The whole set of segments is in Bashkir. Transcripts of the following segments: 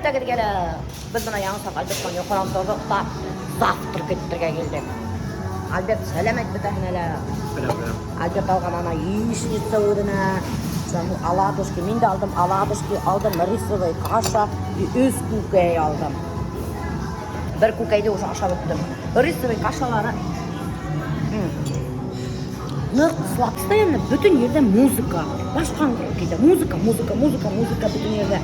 Бөтәгеҙгә лә. Беҙ бына яңы саҡ Альберт менән йоҡонан торҙоҡ та завтрак итергә килдек. Альберт, сәләм әйт бөтәһенә лә. Сәләм, сәләм. Альберт алған ана яичница үҙенә. Шунан оладушки, мин дә алдым оладушки, алдым рисовый каша и өс күкәй алдым. Бер күкәйҙе уже ашап бөттөм. Рисовый кашалары ныҡ сладкий. Постоянно бөтөн ерҙә музыка. Баш ҡаңғырып китә. Музыка, музыка, музыка, музыка бөтөн ерҙә.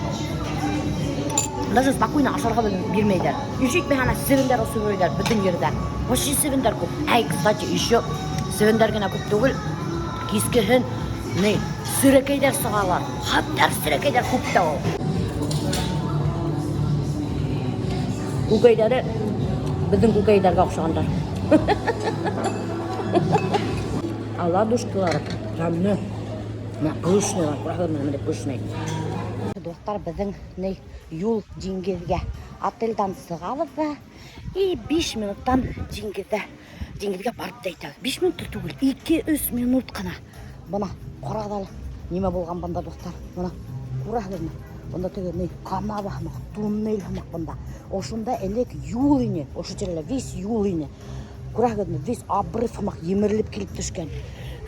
Даже спокойно ашарға бирмәйҙәр. Еще етмәһә ана себендәр осоп йөрөйҙәр бөтөн ерҙә. Вообще себендәр күп. Әй, кстати, еще себендәр генә күп түгел. Кискеһен ни, серәкәйҙәр сығалар. Хәтәр серәкәйҙәр күп тә ул. Күкәйҙәре беҙҙең күкәйҙәргә оҡшағандар. Оладушкалары тәмле. Менә пышныйлар, күрәһегеҙме, менә пышный. Дуҫтар, беҙҙең ни юл диңгеҙгә. Отельдан сығабыҙ ҙа и 5 минуттан диңгеҙҙә, диңгеҙгә барып та етәбеҙ. 5 минут та түгел, 2-3 минут ҡына. Бына ҡарағыҙ әле, нимә булған бында, дуҫтар. Бына күрәһегеҙме? Бында теге ни канава һымаҡ, туннель һымаҡ бында. Ошонда элек юл ине, ошо тирәлә весь юл ине. Күрәһегеҙме, весь обрыв һымаҡ емерелеп килеп төшкән.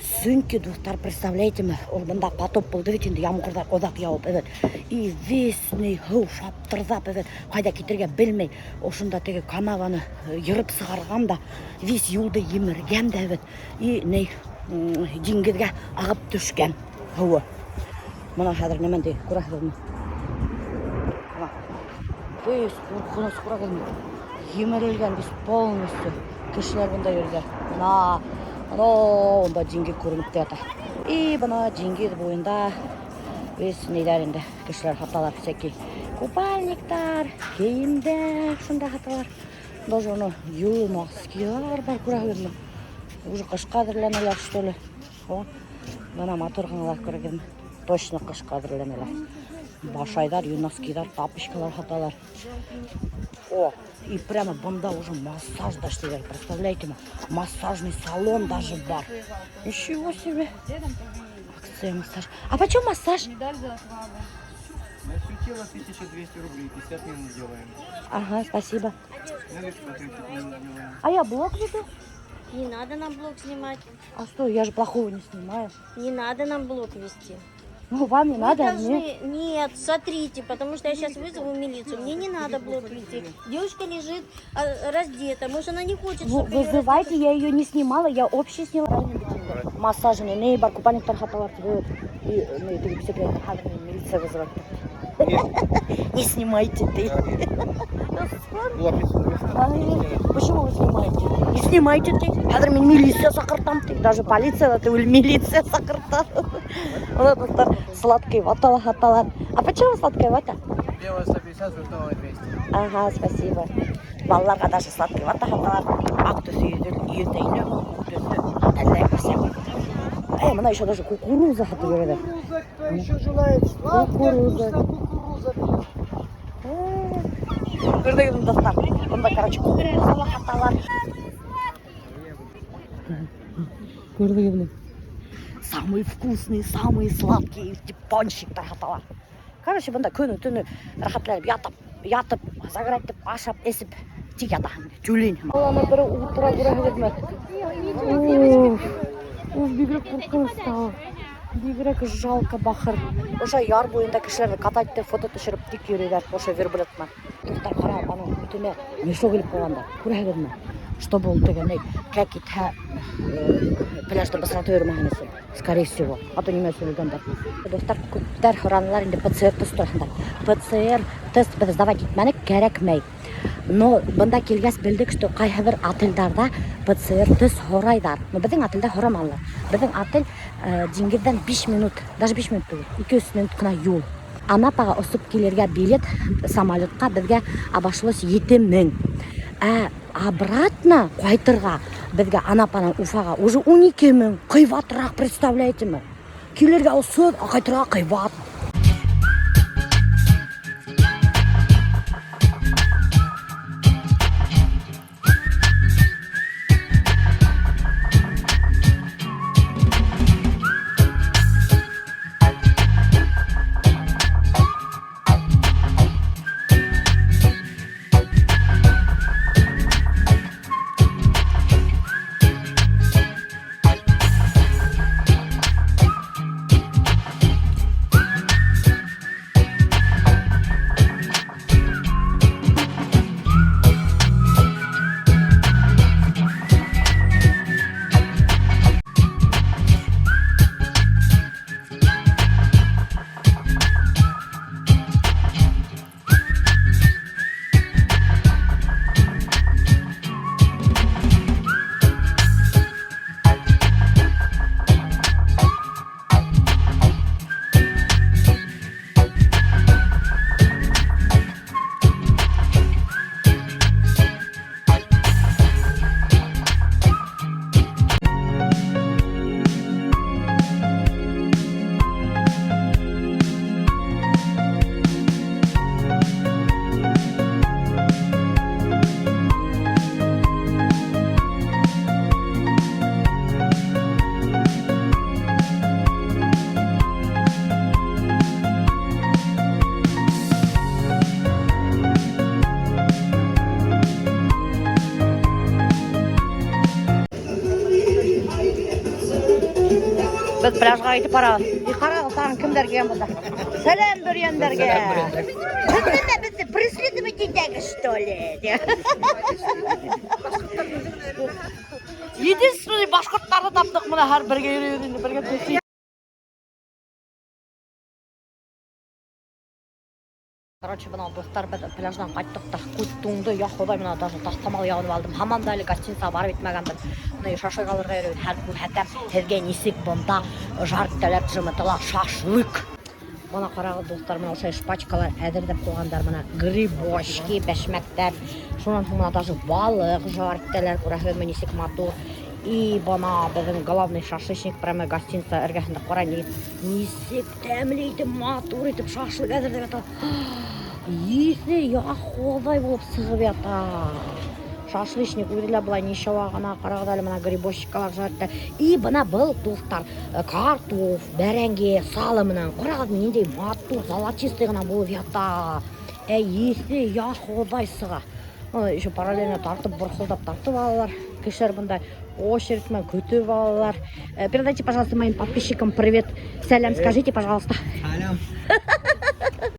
Сөнки, дуҫтар, представляете-ме, ул бында потоп булды бит инде, ямғырҙар оҙаҡ яуып, эвет. И весь ни һыу шаптырҙап, эвет, ҡайҙа китергә белмәй, ошонда теге канаваны йырып сығарған да, весь юлды емергән дә, эвет, и ни диңгеҙгә ағып төшкән һыуы. Бына хәҙер нәмәндәй, күрәһегеҙме? Бына. Весь ҡурҡыныс, күрәһегеҙме? Емерелгән весь полностью. Кешеләр бында йөрөйҙәр. Бына, ана унда диңгеҙ күренеп тә ята. И бына диңгеҙ буйында весь ниҙәр инде, кешеләр һаталар всякий купальниктар, кейемдәр шунда һаталар. Даже ана йылы носкилар бар, күрәһегеҙме? Уже ҡышҡа әҙерләнәләр, что ли? О, бына матур ғыналар, күрәһегеҙме? Точно ҡышҡа әҙерләнәләр. Башайҙар, носкиҙар, тапочкалар һаталар. О, и прямо бында уже массаж да эшләйҙәр, представляете ме? Массажный салон даже бар. Ничего себе. Акция массаж. А почем массаж? Медаль за отвагу. На все тело 1200 рублей, 50 минут делаем. Ага, спасибо. На лицо 30 минут делаем. А я блог веду. Не надо нам блог снимать. А что, я же плохого не снимаю. Не надо нам блог вести. Ну, вам не Вы надо, а должны... мне. Нет, сотрите, потому что я сейчас вызову милицию. Мне не надо блог вести. Девушка лежит раздета. Может, она не хочет, Ну, чтобы её вызывайте, я ее не снимала, я общий сняла. Массажный, не, бар, купальниктар һаталар тип. И, ну, теге бисәкәй, хәҙер мине милиция вызывать. Не снимайте ты. Ай, почему вы снимаете? Не снимайте ты. Хәҙер мин милиция саҡыртам ти. Даже полиция ла түгел, милиция саҡыртам. Бына, дуҫтар, сладкий вата ла һаталар. А почему сладкая вата? Белая 150, фруктовая 200. Ага, спасибо. Балаларға даже сладкий вата һаталар. Аҡ төҫө йөҙҙә һуң, күк төҫө әллә нәрсә. Эй, бына еще даже кукуруза һатып йөрөйҙәр. Кукуруза, кто еще желает? Сладкая, Кукуруза. вкусная кукуруза. Күрҙегеҙме, дуҫтар? Бында, короче, кукуруза ла һаталар. Күрҙегеҙме? Самый вкусный, самый сладкий тип пончиктар һаталар. Короче, бында көнө төнө рәхәтләнеп ятып, ятып, загорать итеп, ашап, эсеп, тик ятаһың. Тюлень. Ана бере ултыра, күрәһегеҙме? Уф, уф, бигерәк ҡурҡыныс та. Бигерәк жалко бахыр. Ошо яр буйында кешеләрҙе катать итеп, фото төшөрөп тик йөрөйҙәр ошо верблюд менән. Дуҫтар, ҡара, аның өҫтөнә мешок элеп ҡуйғандар. Күрәһегеҙме? Чтобы ул теге ни, кәк китһә, пляжда бысратып йөрөмәһен өсөн. Скорее всего. А то нимә өсөн элгәндәр. Дуҫтар, күптәр һоранылар инде ПЦР тест тураһында. ПЦР тест беҙ сдавать итмәнек, кәрәкмәй. Но бында килгәс белдек, что ҡайһы бер отелдәрҙә ПЦР тест һорайҙар. Но беҙҙең отелдә һораманылар. Беҙҙең отель диңгеҙҙән 5 минут, даже 5 минут түгел, 200 минут ҡына юл. Анапаға осоп килергә билет самолетҡа беҙгә обошлось 7000. Ә обратно ҡайтырға беҙгә Анапанан Уфаға уже 12000. Ҡыйбатыраҡ, представляете ме? Килергә осоҙ, ә ҡайтырға ҡыйбат. Беҙ пляжға китеп барабыҙ. И ҡарағыҙ, тағын кемдәр килгән бында. Сәләм бөрйәндәргә. Һеҙ нимә беҙҙе преследовать итәгеҙ, что ли? Единственный башҡорттарҙы таптыҡ бына һәр бергә йөрөйбөҙ инде, бергә төшөй. Короче, бына, дуҫтар, беҙ пляждан ҡайттыҡ та, күҙ туңды, я Хоҙай, бына даже таҫтамал ябынып алдым. Һаман да әле гостиницаға барып етмәгәнбеҙ. Бына шашлык алырға йөрөйбөҙ. Һәр күрһәтәм һеҙгә, нисек бында жарить итәләр, жмытыла шашлык. Бына ҡарағыҙ, дуҫтар, бына ошо шпачкалар әҙерләп ҡуйғандар, бына грибочки, бәшмәктәр. Шунан һуң бына даже балыҡ жарить итәләр, күрәһегеҙме, нисек матур. И бына беҙҙең главный шашлычник прямо гостиница эргәһендә. Ҡара, нисек тәмле итеп, матур итеп шашлык әҙерләп ята. Еҫе, я Хоҙай, булып сығып ята. Шашлычник үҙе лә былай нисәүә ғына, ҡарағыҙ әле, бына грибочкалар жарить итә. И бына был, дуҫтар, картоф, бәрәңге, сало менән. Ҡарағыҙ, ниндәй матур, золотистый ғына булып ята. Ә еҫе, я Хоҙай, сыға. Бына еще параллельно тартып, борҡолдап тартып алалар. Кешеләр бында очередь менән көтөп алалар. Передайте, пожалуйста, моим подписчикам привет. Сәләм скажите, пожалуйста. Алло.